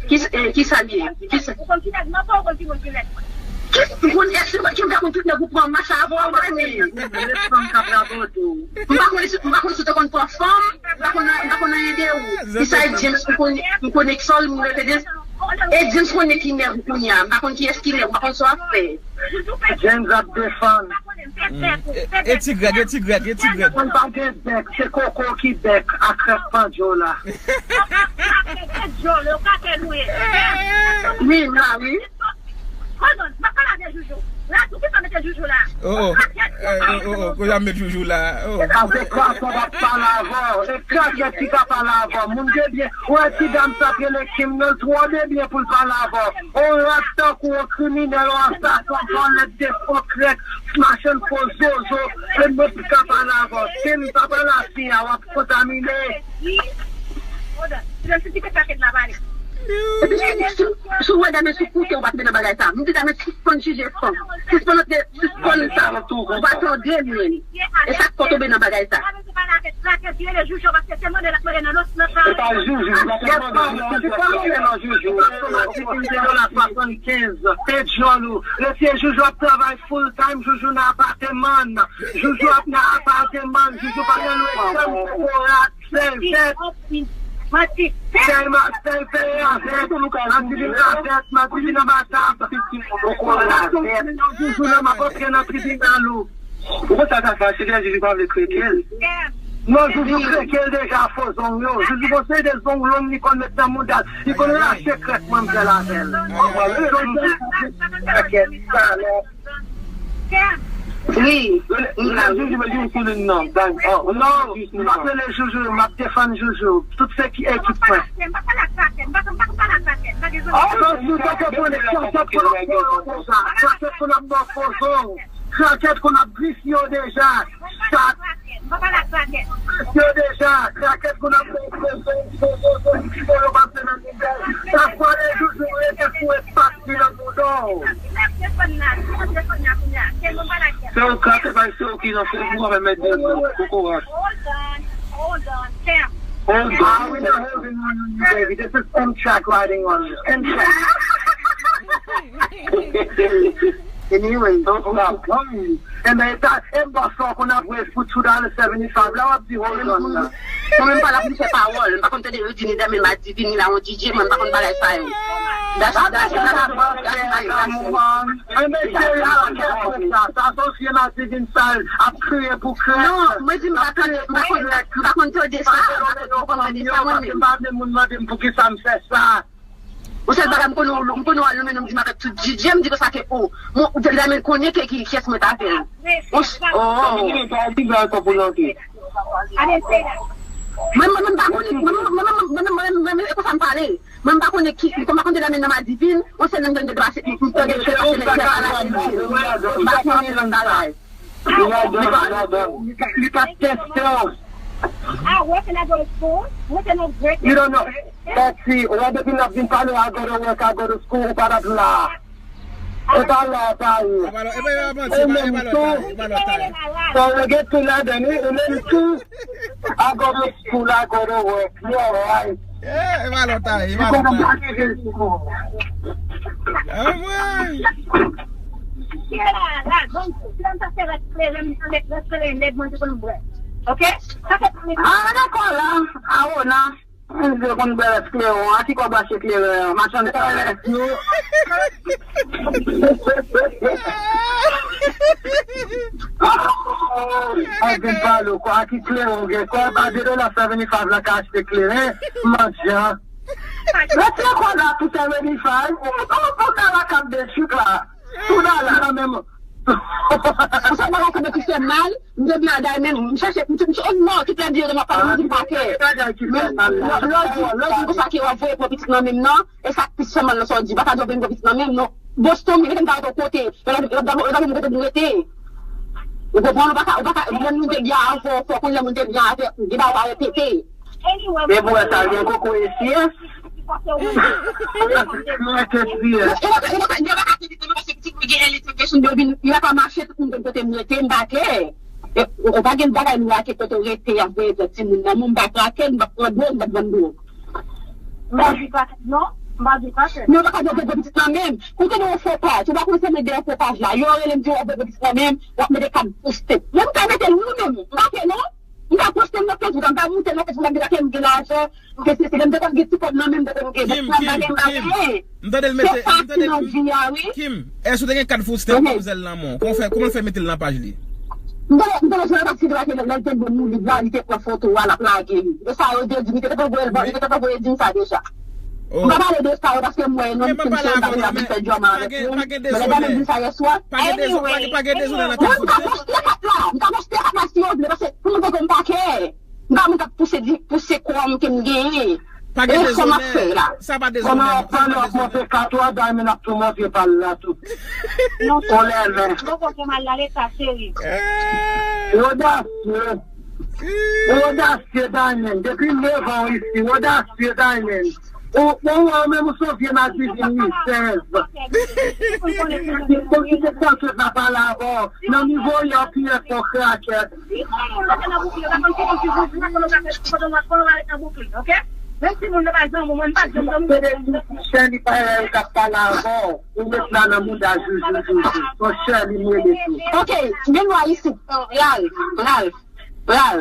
ki, eh, ki sa l ye? Ki sa? Ou konn ki nèg mwen pran, ou konn ki moun ki nèg mwen. Ki, m konn èks ou, ki m fè konn tout nèg ou pran match avè w, mwen menm. M pa konn si, m pa konn si w te konn pran fanm, m pa konn, m pa konn anyen de ou. Ki sa e James, m konn, m konn èks ou, m rete James. E James konnen ki nèg ou kounye a, m pa konn kiyès ki nèg, m pa konn sa w ap fè. James ap defann. Mm. E, e ti Greg, e ti Greg, e ti Greg. Mwen pa gen bèk, se koko ki bèk, a krèk pandjo la. Wi, m la, wi. Hold on, m ap pale avè Joujou. La, poukisa mete Joujou la? Oh, oh. Eh, oh, oh, oh, kounye a m met Joujou la. Oh. Avèk krason m ap pale avè w. E krason ki ka pale avè w. Moun de byen. Ou wè ti dam sa k rele Kim nan, l twò de byen pou l pale avè w. On rat tankou w, on kriminèl, on asasen, on vòlè, on eskròk, machann fo zozo, e mwen ki ka pale avè w. Si m pa pale a fi a, w ap kontamine. Epi si, si, si w wè Diamond sou kote, ou pa t nan bagay sa. M di Diamond sispann jije fanm. Sispann antre, sispann sa. Ou pa tande mwen. E sa k fè w tonbe nan bagay sa. Se pa Joujou, se pa Joujou, se pa Joujou. Matifin te do la swasannkenz, te djòl ou. Mesye, Joujou ap travay full time, Joujou nan apateman. Joujou ap nan apateman, Joujou pa nan lwe chanm, kokorat, sèl tèt. Sèl ma-, sèl peye avèk. Matifin avèk, Matifin nan matab. Kokorat, Joujou nan m ap antre nan tribinal ou. Ou konn sa k ap fache, Joujou pa vle kreke l. Non, Joujou kreke l deja, fo zong yo. Joujou gon seri de zong long li konn met nan mouda l. Li konn rache krèk manmzèl avè l. Wi. Joujou, Joujou, Joujou, non, non, m ap rele Joujou, m ap defann Joujou. Tout se ki ekip mwen. Kraket konn ap fè w konsa. Kraket konn ap fè w fo zong. Kraket konn ap glisye w deja. Sa. Glisye w deja. Kraket konn ap fè w fo zong, fo zong, fo zong, fo zong, pase nan mitan. Sa fwa de Joujou rete kou espas li nan bouda w. Se yon kraket bay se yo ki nan Facebook avè mèt de kokorat. Hold on, hold on, Sam. Hold on. Ah, we not holding on you, baby. This is Amtrak riding on you. Amtrak. Anyway, don't stop. Enben, e ta, e bòs la konn ap voye fout sou dollar seventy-five la, w ap di hold on la. Mwen menm pa la pou m fè pawòl. M pa konn tande yo di ni Dèmen Madivin, ni Lawon D J, mwen m pa konn bagay sa yo. That's, that's, that's my life. Enben, cheri, pa fè konsa. Sa se yon fye Madivin sa ap kriye pou krèk. Non, mwen di m pa tande, m pa konn, m pa konn tande sa. M pa konn tande sa mwen menm. Paske m pa vle moun mande m poukisa m fè sa. Yon sèl bagay m konnen, m konnen w al nan men nou, m di m avèk tout D J, m di konsa ke, o, mwen, Dèmen konnen ke ki, kiyès mwen t avè l. O, o. Mwen, mwen, mwen pa konnen, mwen, mwen, e konsa m pale. Mwen, m pa konnen ki, m pa konnen nan men nan Madivin, yon sèl nonm ki te pase, m tande se yon sèl nèg ki pale Madivin. M pa konnen lòt bagay. Li pa, li pa tèste w. I work and I go to school. What's the no break? You don't know. That's it. Wè depi n ap vin pale, I go to work, I go to school, ou pa t ap la. E pa la, e pa ye. E pa, e pa, e pa manti, e pa, e pa lòt taye, e pa lòt taye. Fò w gen tou ladan li, ou menm tou. I go to school, I go to work. You alright. Eh, e pa lòt taye, e pa lòt taye. Anmwey! Ok? Sa fè pa mwen. Ah, dakò la. Ah, oh, nan. Mwen di yo konn bwè kleren an, ki kò brache kleren an, machann kleren yo. Mwen vin pale w, kò a ki kleren w gen, kò a pa de dola seventy five la ka achte kleren, mandyan. Retire kò la pou seventy five, ou, ou, ou ka lakab de chik la. Tout bagay la nan men m. Ou sa bagay sa ki fè mal, m te byen a Diamond, m chèche, m te, m te, oh non, tout lè di yo de m ap pale, m di m pa kè. Men, lò, lò di, lò di konsa ke w ap voye pran pitit nan men m nan, e sa k plis fè mal nan sa w di, pa ta di w ap voye pran pitit nan men m, non. Boston, m rete m ta rete w kote, yo t ap, yo t ap, yo t ap kote m rete. Ou konprann, ou pa ka, ou pa ka, lè moun te byen avè w, fò kounye a moun te byen avè w, gen bagay ou pa repete. E pou wè sa, gen koko esi, hein? Mwen te kriye. Yo pa ka, yo pa ka, yo pa ka te di, paske pitit mwen gen L T K, yo vin, yo pa mache, tout moun konn kote m rete, m pa klè. E, ou pa gen bagay nou ake kote w rete, y ap voye dòt timoun nan, men m pa trake, m pa pran dwòg, m pa vann dwòg. M pa di krakèt, non. M pa di krakèt. Men w pa ka di w ap voye pitit nan men m. Koute non, fo paj. Ou pa konn se men de fo paj la. Yo rele m di w ap voye pitit nan men m, w ap mete kat poste. Men m ka mete l nou menm. M pa klè, non. M ka poste l nan Facebook, m ka moute l nan Facebook, m ka di, "Gade, m gen lajan, m gen sesi, m te konn gen ti kòb nan men m, m te konn gen." Kim, Kim, Kim, m tande l mete, m tande Kim, Kim, èske w te gen kat food stamp manmzèl nan men w? Kòman fè, kòman l fè mete l nan paj li? M tande, m tande se nan paj li, lè l te bon nou li la, li te pran foto a, l ap lage li. E sa yo te di, li te konn voye l, li te konn voye di m sa deja. M pa pale de sa yo paske m wè yon nonm ki m cheri, m pa vle ap fè djòm avèk moun. Men lè Diamond di sa yè swa. Anyway, pa gen dezonè nan kat food stamp. M ka poste kat la, m ka poste kat la si yo vle, paske pou moun kote m pa kè. M pa moun k ap pouse di, pouse kò m ke m genyen. Pa gen dezonè. E sa m ap fè la. Sa pa dezonè. Pandan w ap pale, w ap montre kat ou a, Diamond ap tou montre pa l la tou. Non, ou lève. Bon, bon, bon, mal la, leta, cheri. Odasye. Ou odasye, Diamond. Depi nevan w isi, ou odasye, Diamond. Ou, ou, ou menm ou se yon vye madivin, wi, sèz. Ou kite sa sot la pale avè w. Nan nivo w, yo pi enfo krakèt. Se de ti chè li pa wè yo k ap pale avè w. Ou met la nan mouda joujou, joujou. Son chè li m rele tou. Ok, gen lwa isit. Ralph, Ralph. Pral.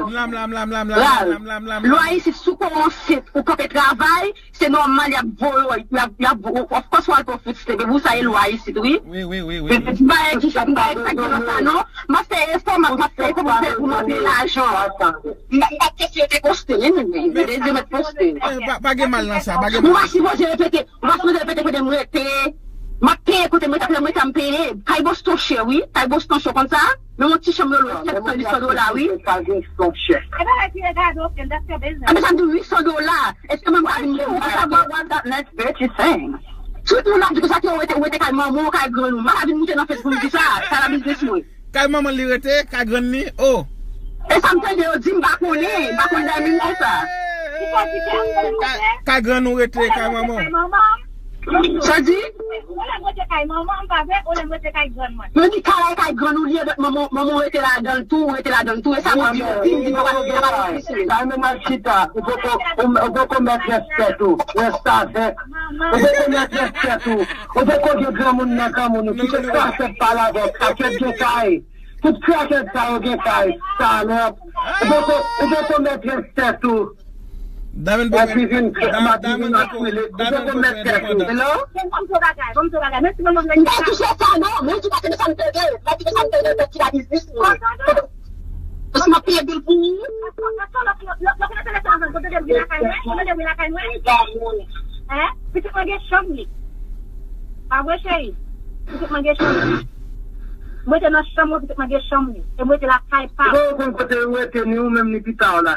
Lwa isit, si w kòmanse, ou kanpe travay, se nòmal, y ap voye w, y ap, y ap, of course, w al pran food stamp. Epi sa, e lwa isit, wi. Wi, wi, wi, wi. Bagay ki, bagay ki sa, non. M ap fè efò, m ap, m ap fè efò pou m fè, pou m antre lajan. M pa, m pa kesyon te poste, men, men, men, men, men, met poste. Eh, pa, pa gen mal nan sa, pa gen mal. Ou pa sipoze repete, ou pa sipoze repete kote m rete. M ap peye kote m rete, kote m rete, m peye. Kay Boston chè, wi. Kay Boston chè, w konn sa? Men yon ti chanm yo lwe sèt san, uit san dola, wi. Pa gen son chè. E bagay ki regade w, frè m, that's your business. A, men sa m di w, uit san dola. Èske mwen m ka vin moute nan Facebook? What that next bitch is saying? Tout moun ap di konsa ke w rete, w rete kay manman w, kay grann ou. M pa ka vin moute nan Facebook pou m di sa. Sa la biznis mwen. Kay manman li rete, kay grann li, oh. E sa m tande yo di, m pa konnen, m pa konn dèyè moun konsa. Kay, kay grann ou rete, kay manman w. Sa di? Olè m rete kay manman m, pa vre? Olè m rete kay grann mwen. Yo di kay la e kay grann ou li ye, donk manman, manman w rete ladan l tou, ou rete ladan l tou. E sa mwen di, yo di, m di, papa, papa, papa. Sa menm al chita, ou poko, ou, ou poko mèt rèspè tou. Restavèk. Ou poko mèt rèspè tou. Ou poko gen granmoun nan granmoun ou. Kite krakèt pale avè w. Krakèt gen kay. Tout krakèt sa yo gen kay, salòp. Ou poko, ou poko mèt rèspè tou. Diamond poko, Diamond poko, Diamond poko mèt rèspè tou. Hello? Ban m di w bagay, ban m di w bagay. Menm si mwen, mwen, m pa touche sa, non. Mwen di pa touche sa, m tande. M pa touche sa, m tande, m fè ti la biznis, mwen. Paske m ap peye bil pou ou. Lè w konnen se lè sa, ou tande m vin lakay mwen, ou tande m vin lakay mwen. Hein? Pitit mwen gen chanm li. Pa vre, cheri? Pitit mwen gen chanm li. Mwen te nan chanm mwen, pitit mwen gen chanm li. E mwen te lakay pa m. Ou pa konn kote ou rete, ni ou menm, ni pita w la.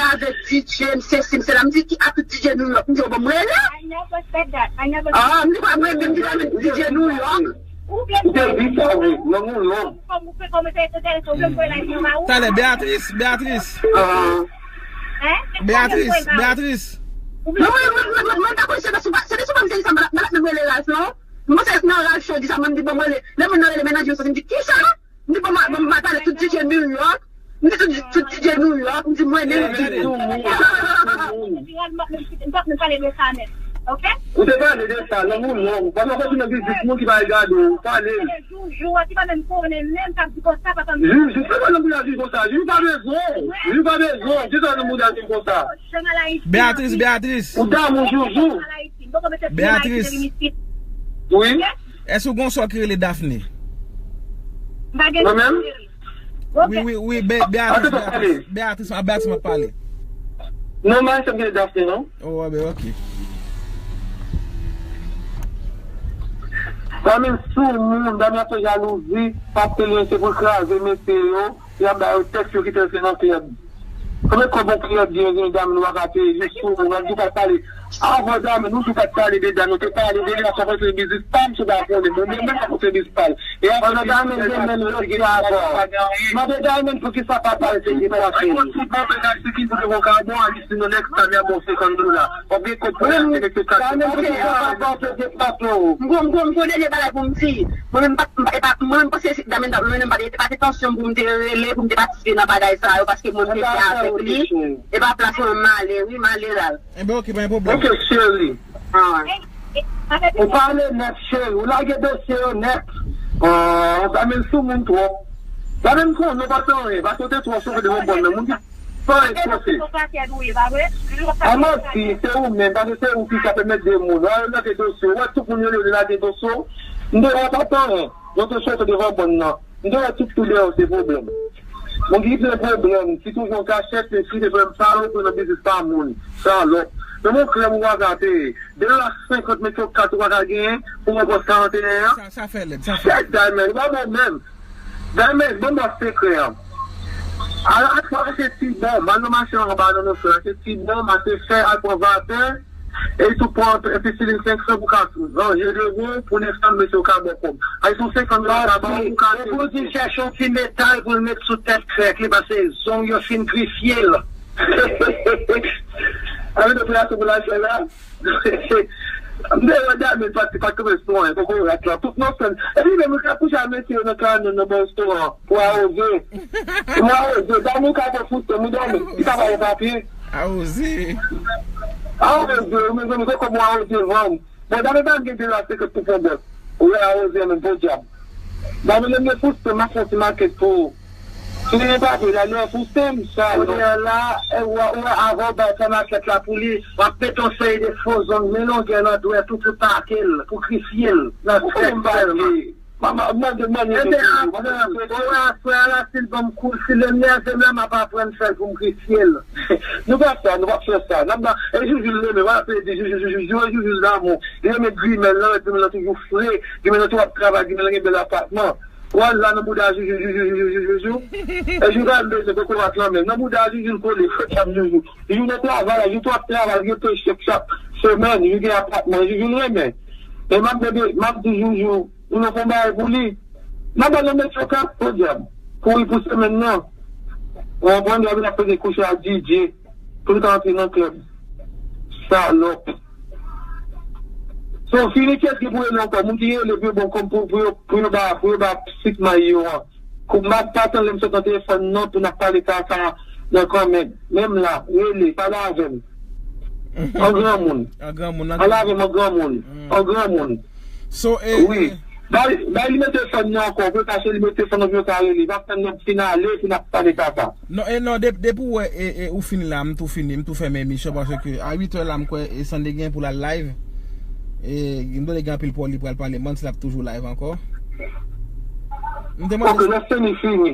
avèk D J, m sesi, m sela. M di, ki a tout D J New York? M di, yo, bon, m rele. I never said that. I never Ah, m di, pa mwen, m di, la, men D J New York. Ou te di sa, wi. Nan moun lòm. Talè, Beatrice, Beatrice. Ah. Beatrice, Beatrice. Non, mwen, mwen, mwen, mwen, mwen, pa konn se de sou, se de sou mwen, m te di sa, m pa, m pa, m rele Ralph, non. Mwen se nan Ralph Show, di sa, mwen di, bon, mwen, lè moun nan rele mennaj yo, m di, kisa? M di, bon, ma, bon, ma pale tout D J New York. M di, tout, tout D J New York. M di, mwen, men, m di, m pa menm pale de sa, nèt. Ok? Ou te pale de sa, nan moun lòm. Pandan w kontinye biznis, moun ki pa regade w, pale. Joujou, ki pa menm konnen, menm k ap di konsa, papa m. Joujou, se pa nan moun la di konsa. Joujou pa bezwen. Joujou pa bezwen. Di sa nan moun la di konsa. Beatrice, Beatrice. Ou damou Joujou. Beatrice. Wi. Èske w gon sè ki rele Daphné? Mwen menm? Wi, wi, wi, Be- Beatrice, Beatrice, Beatrice, a Beatrice m ap pale. Non, mwen se m ki rele Daphné, non? Oh, ben, ok. Sa menm sou moun, dam nan fè jalouzi, pa plenyen, se pou kraze mesye yo. Y ap ba yo tèks yo kite yo se nan krèb. Konbyen kòb yon krèb gen, gen dam nou pa ka peye jis sou moun, nou tou pa t pale. Avan dam nou tou pa t pale de dam nou te pale de li, a sa fè se biznis pa m sou pa konnen. Mwen menm pa konn se biznis pa l. E avan dam gen menm yo ki avan. Mande dam pou ki sa pa pale se ki pase. Tout bon bagay se ki pou te bon ka bon, a li si nou nèks sa mi a bon senkant dola. Konbyen kòb pou l achte nèks se kat. Dam pou ki sa pa pase se pa pou. M gon, m gon, m gon dènye bagay pou m di. Mwen menm pa, e pa, mwen menm panse se dam nan, mwen menm pa te, pa te tansyon pou m te rele, pou m te patisipe nan bagay sa yo, paske mwen m te fè avèk li. E pa plas mwen m ale, wi, m ale la. Enben, ok, pa gen pwoblèm. Ok, cheri. Ah. Ou pale nèt, cheri. Ou lage dosye yo nèt. Ah, sa menm sou moun twòp. Sa menm konnen w pa t anyen, paske w te twò chofe devan bòn nan. Moun ki pa ekspoze. A manti, se ou menm, paske se ou ki ka pèmèt de moun. Ou al lage dosye, ou wè tout moun yo lage dosye. M te wè pa t anyen. Yo te chofe devan bòn nan. M te wè tout tou deyò se pwoblèm. Moun ki gen pwoblèm, ki toujou an kachèt, se ki te pwoblèm sa yo, pou nan biznis pa moun. Sa lòt. Nan mon klèb ou pa ka peye. De dola senkant, metye w kat ou pa ka genyen pou mwen pran karannteyen an. Sa, sa fè lèd, sa fè lèd. Shit, Diamond, ou pa bon menm. Diamond, ban m ba w sekrè an. Al, al, al achte ti bonm, al nan mache anba nan nou fè, achte ti bonm, achte fè, al pran vapè, e tou pran enpisilin senk san pou ka ranje devan w, pou nèf san mesye w ka ba w kòb. Al sou senkant dola ka ba w pou ka. E pou di chèche yon ti metal pou l met sou tèt krèk li, paske zong yo fin grifye l. Avèk operasyon pou l al fè la. M te wè Dami pa t, pa t kanpe sou anyen, poko rat la. Tout nan sèn. Epi menm, li ka kouche a mesye yo nan kanyon nan bò restoran pou awoze. Mwen awoze. Dami ka fè fout, mwen Dami. Li ka ba yo papye. Awoze. Awoze, mezanmi, kòkòm mwen awoze vann. Bon, Dami pa gen de la sekrè pou fè bòs. Ou wè awoze menm, podyab. Dami, lè m gen fout, m ap fè ti makèt pou ou. Si li gen papye, la lè pou sèm, sa, non. Kounye a la, e, ou, ou, avan w bay fè makèt la pou li, w ap mete yon seri de fo zong, men longè nan dwèt ou pou pake l, pou grifye l, nan sèks sèlman. Mama, mande, mande. Ebyen, apre, ou wè, frè a la, si l ban m kou, si l nève m la, m ap aprann fè l pou m grifye l. Nou pa fè sa, nou pa fè sa. N ap ba, e Joujou l renmen, w ap di Joujou, Joujou, Joujou, e Joujou l damou. Li renmen grimèl lan, grimèl lan toujou fre, grimèl lan tou ap travay, grimèl lan gen bèl apatman. Wòl la nan bouda Joujou, Joujou, Joujou, Joujou, Joujou. E Joujou pa bezwen kokorat lan menm. Nan bouda Joujou l kole, fè kap Joujou. Joujou nan travay la, Joujou tou ap travay, Joujou peye chèk chak semèn, Joujou gen apatman, Joujou l renmen. E m ap mande, m ap di Joujou, pou nou fè yon bagay pou li. M ap al nan Metro Cap, podyab. Kouri pou semèn nan. Ou konprann, y ap vin ap peze kouche ak D J. Pou l ka antre nan klèb. Salòp. So, fini, kiyès ki pou rele ankò? Moun ki rele pou yo bon kòb pou, pou yo, pou yo ba, pou yo ba sik mayi yo an. Kou m pa, pa tann lè m sot nan telefòn nan pou n ap pale kaka nan kòmèt. Menm la, rele, pale avè m. An granmoun. An granmoun, an granmoun. Pale avè m an granmoun. An granmoun. So, eh, wi. Bay, bay nimewo telefòn nan ankò, pou yo kache nimewo telefòn nan pou yo ka rele. Pa tann lè m fin ale pou n ap pale kaka. Non, e non, de-, depi w wè, e, e, ou fini la, m tou fini, m tou fèmen emisyon, paske a uit è la, m kwè, e Sandy gen pou l al live. E, m tande gen anpil pawòl li pral pale, m panse l ap toujou live ankò. M te mande. Ok, lè Sandy fini.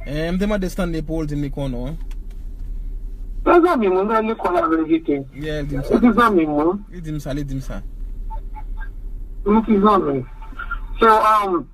E, m te mande Stanley pou l di m li konnen w. Mezanmi, mwen gen lekòl avè l kite. Yeah, li di m sa. Li di zanmi mwen. Li di m sa, li di m sa. Li di zanmi. So, um,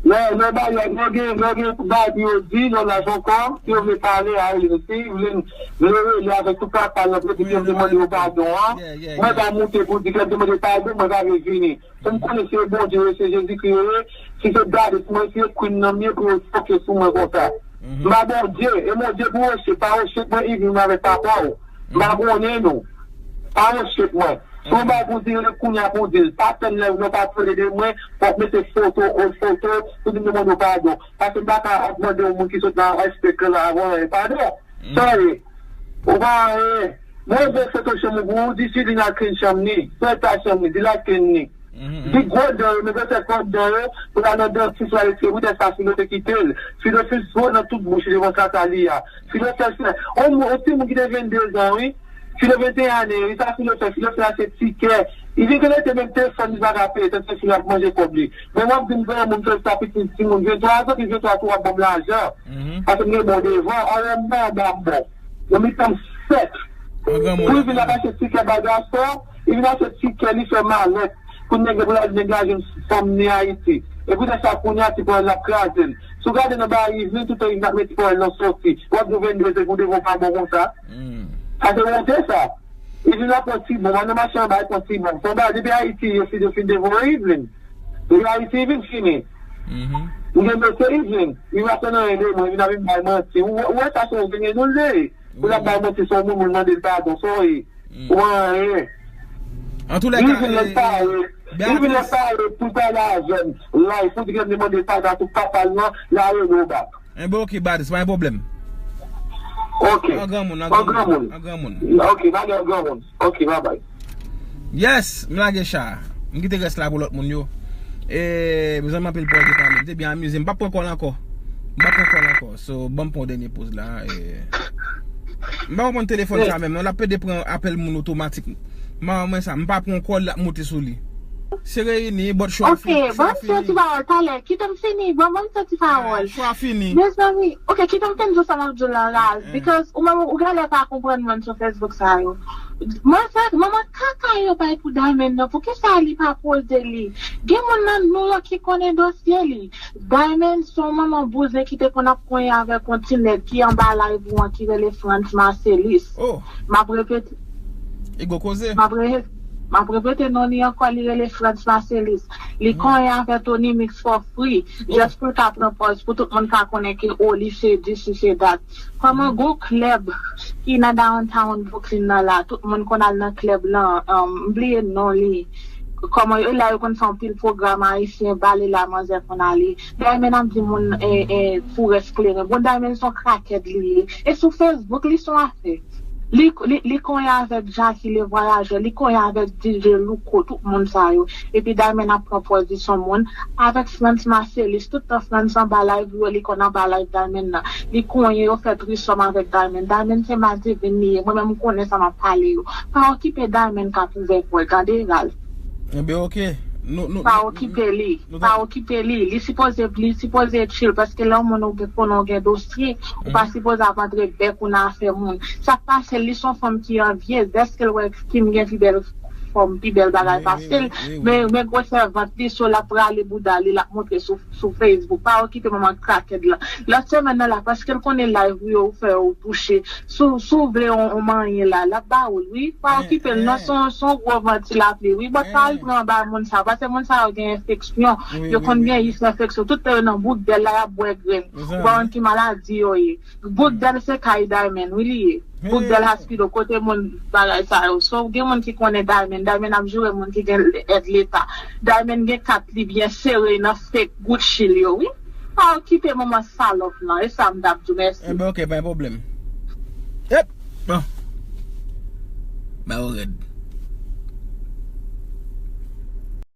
Lè, lè bagay, lè gen, lè gen bagay pou yo di, lè laj ankò, si yo vle pale, a rele. Si vle, vle rele avèk tout kaka l nan, pou di ke m te mande yo padon an, mwen pa moute pou di ke m te mande padon, mwen pa vle vini. Pou m konnen si e Bondye yo, si e Jezikri yo ye, si se gadis mwen, si e queen nan m ye pou yo foke sou mwen konsa. M pa Bondye, e Bondye pou Roche, pa Roche mwen, Yveline avèk papa w. M pa konnen nou. Pa Roche mwen. Si w bay pou di, rele kounye a pou di l. Pa tann lè w pa pale de mwen, w ap mete foto, old foto, pou di m te mande w padon. Paske m pa ka ap mande yon moun ki sot nan espèk la avan, e padon. Sorry. Ou pa anyen. Mwen vle foto chanm ou pou ou, di Jilina clean chanm ni. Fè ta chanm ni, di la clean ni. Di gwo dan yo, men fè gwo dan yo, pou la nan dantis la, etcetera. Poutèt sa, Filo te kite l. Filo fin fo nan tout bouch li devan kaka li a. Filo fè fè. On, on timoun ki te venndezan, wi. Filo venteyen ane, wi, sa Filo fè, Filo fè achte tikè. Li vin konekte menm telefòn li pa ka peye, tank se Filo ap manje kòb li. Men w ap di m granmoun fè sa pitit timoun venntwa zan, pi venntwa tou w ap ban m lajan. Paske m gen bon devan, anlè m pa anba m bon. Nan mitan m sèk. Pou li vin ap achte tikè bay gason, li vin achte tikè, li fè malèt. Pou nèg la, pou nèg la jwenn fanm ni Ayiti. E poutèt sa kounye a ti pawòl la kraze l. Si w gade nan bagay Yveline, toutan Yveline ap met ti pawòl nan sòti. W ap di w venndezan pou devan w pa bon konsa. Sa se wonte sa. Yveline ap pran ti bonm, al nan mache anba al pran ti bonm. Se yon bagay depi Ayiti, yo fin, yo fin devore Yveline. Depi Ayiti, Yveline fini. M gen mesye Yveline, li pa konn anyen de mwen, Yveline ap vin bay manti. Ou, ou wè sa se yon venyen nou l ye. Pou l ap bay manti, se yon moun, moun mande l padon, sorry. Ou anyen. Antouléka, li vin nan pale. Li vin nan pale pou pale avè m. Live, pou di ke m te mande padon pou papa l nan, la rele w back. Enben, ok, Badis, pa gen pwoblèm. Ok. An granmoun, an granmoun. An granmoun. Ok, bagay an granmoun. Ok, bye bye. Yes, m lage cha. M kite rès la pou lòt moun yo. E, mezanmi, anpil pawòl te pale. M te byen amize. M p ap pran kòl ankò. M p ap pran kòl ankò. So, ban m pran yon dènye poz la. E, m pa konprann telefòn sa menm non, l ap pede pran apèl moun otomatik. Manman mwen sa, m pa pran kòl, l ap moute sou li. Se reyini, but chwa fini. Ok, ban m fè ti pawòl talè. Kite m fini, ban m fè ti pawòl. Chwa fini. Mezanmi, ok, kite m fin di w sa m ap di w la, Raz, because ou menm, ou genlè pa konprann moun sou Facebook sa yo. Manzè, manman kaka yo bay pou Diamond nan, poukisa li pa poze li? Gen moun nan New York ki konnen dosye li. Diamond se yon manman bouzen ki te konn ap konyen avèk yon ti nèg ki anba live ou an ki rele Frantz Marcelis. Oh, M ap repete, e gwo koze. m ap re- m ap repete non li ankò, li rele Frantz Marcelis. Li konyen avèk Tony Mix for free. Just pou l ka pran pòz, pou tout moun ka konnen ke o li se dis, li se dat. Kòman gwo klèb ki nan downtown Brooklyn nan la, tout moun konn al nan klèb lan, um, m bliye non li. Kòman yo la, yo konn fè anpil pwogram ayisyen, bal e la manzè konn ale. Diamond ap di moun e, e, pou rès kleren. Bon, Diamond se yon krakèt li ye. E sou Facebook, li se yon afè. Li, li, li konyen avèk Jacky le Voyageur, li konyen avèk D J Louko, tout moun sa yo. Epi Diamond ap pran pòz li se yon moun. Avèk Frantz Marcelis, tout tan Frantz anba live yo, li konn anba live Diamond nan. Li konyen, yo fè trisòm avèk Diamond. Diamond se madivin li ye. Mwen menm m konnen sa m ap pale yo. Pa okipe Diamond k ap ouvè kò l, tande Ralph. Enben, ok. Nou, nou, Pa nou- okipe li. nou Pa ta- okipe li. Li sipoze, li sipoze chill paske lè yon moun ou gen konnen ou gen dosye, ou pa sipoze ap antre bèk ou nan afè moun. Sa k pase, li se yon fanm ki anvyez. Dèske l wè Kim gen pi bèl fòm, pi bèl bagay Wi, pase l. wi, wi, wi. Men, men gwosè vant li, so l ap rale bouda li, l ap montre sou, sou Facebook. Pa okipe manman krakèd la. Lòt semèn nan la, paske l konnen live ou yo fè ou touche. Si w, si w vle yon, yon manyen la, l ap ba ou l, wi. Pa Eh, okipe l, non, eh. Se yon, se yon gwo manti l ap li, wi. But pa al Eh. pran anba moun sa, paske moun sa yo gen enfeksyon. Wi, Yo wi, konn wi, gen wi. yis enfeksyon. Tout tan yo nan boudèl la, y ap bwè grenn. Wi, Ou pa konn ki maladi yo ye. Boudèl se kay Diamond, wi, li ye. Hey. Boudèl Haspital, kote moun bagay sa yo. So, gen moun ki konnen Diamond. Diamond ap joure moun ki gen èd leta. Diamond gen kat li byen sere nan fake Gucci l yo, wi. Pa okipe manman salòp lan. E sa m t ap di w, mèsi. Enben, ok, pa gen pwoblèm. Yep. Bon. Ba ou rèd.